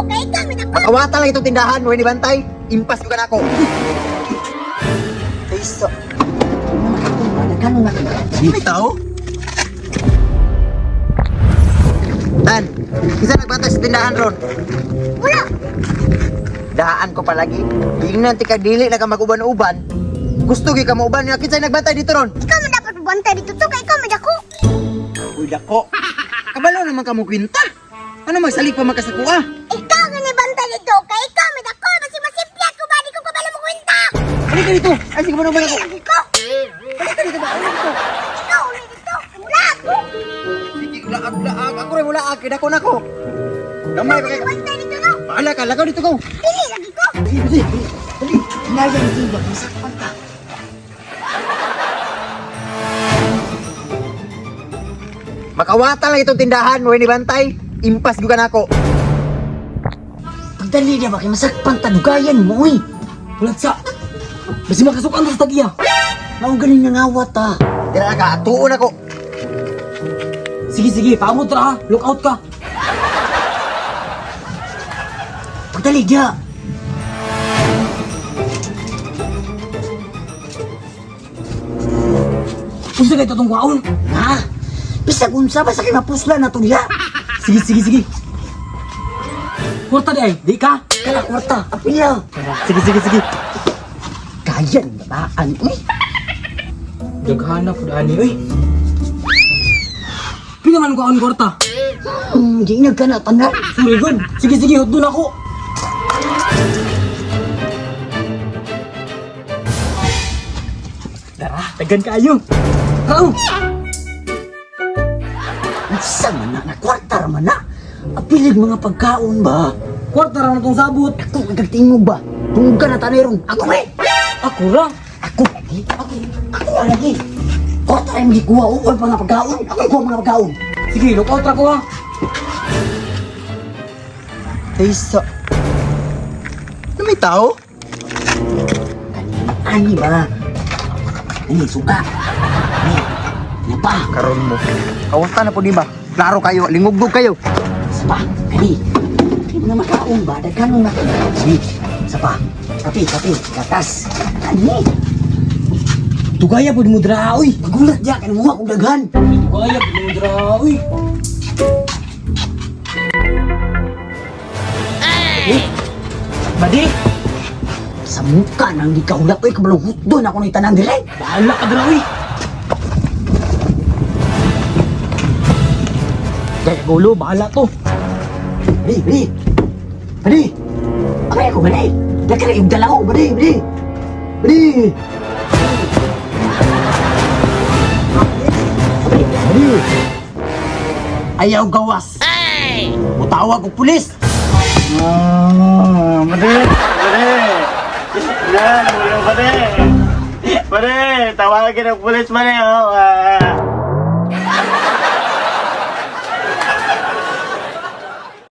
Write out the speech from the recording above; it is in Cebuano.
kay ikaw may dako. Makawata lang itong tindahan, way ni bantay. Impas ko ka na ako. Taysa. Nagkano na ka? May tao? Dan, isa nagbantay sa tindahan ron. Wala. Daan ko palagi. Tingnan ti ka dili na ka mag-uban-uban. Gusto gyud ka mauban nga kinsay nagbantay dito ron. Ikaw man dapat bantay dito to kay ikaw may dako. Uy, dako. Kabalo naman ka mo kwinta. Ano magsalig pa makasakua? Ikaw nga ni bantay dito kay ikaw may dako. Basi masimpyat ko ba di ko kabalo mo kwenta. Halika dito. Ay, sige ba ako? Lagi ko. Halika dito ba? Halika dito. Ikaw uli dito. Wala ako. Sige, laag, laag. Ako rin wala ag. Dako na ko. Gamay pa Ikaw kay. bantay dito no. Bahala ka, lagaw dito ko. Dili lagi ko. Sige, sige. Dali, hinayang di ba? Masakpan ta. Makawata lang itong tindahan, way ni bantay. Impas ko ka na ako. Pagdali niya ba kay masakpan ta dugayan mo uy. Bulat sa. Basi makasukan ta sa tagiya. Mao ganing nangawat ta. Dira ka, atuon ako. Sige sige, paamot ra ha. Look out ka. Pagdali niya. Unsa kay tatong kwaon? Ha? Bisag unsa ba sa kay mapusla na to niya? Sige sige sige. Kwarta di ay, di ka. Kala kwarta, apila. Sige sige sige. Kaya ni babaan uy. Daghana pud ani oy. Pila man kwaon kwarta? Di na ka na tanan. Sorry good. Sige sige, hudto na ako. Tara, tagan kayo. Tao. Unsa man na, na kwarta ra man na. Apilig mga pagkaon ba? Kwarta ra na tong sabot. Ako ang tingog ba? Tungog ka na tanay ron. Ako eh. Ako ra. Ako lagi. Ako. Ako lagi. Kwarta ra yung gikuha o mga pagkaon. Ako kuha mga pagkaon. Sige, look out ra ko ha. Taysa. Ano may tao? Ani ba? Ani suka. Ani. Ano pa? Karon mo. Kawata na po di ba? Klaro kayo, lingugdog kayo. Sapa. Kani. Kani mga makaon ba? Daghan na. Ani. Sapa. Kape, kape, gatas. Kani. Tugaya pud mo dra oy. Magulat diya kay muha kong daghan. Tugaya pud mo dra oy. Eh, Badi, Sa muka nang di kahulat oy kabalong hutdon ako ni tanan dire. bahala ka dra oy. Kaya gulo, bahala to. Bali, bali. Bali. Abay ako bali. Daghan yung dalaw, bali, bali. Bali. Bali, bali. Ayaw gawas. Mutawag og pulis. Ah, pare, pare. Yan, ulo pare. Pare, tawagin ang pulis pare, oh. Ah.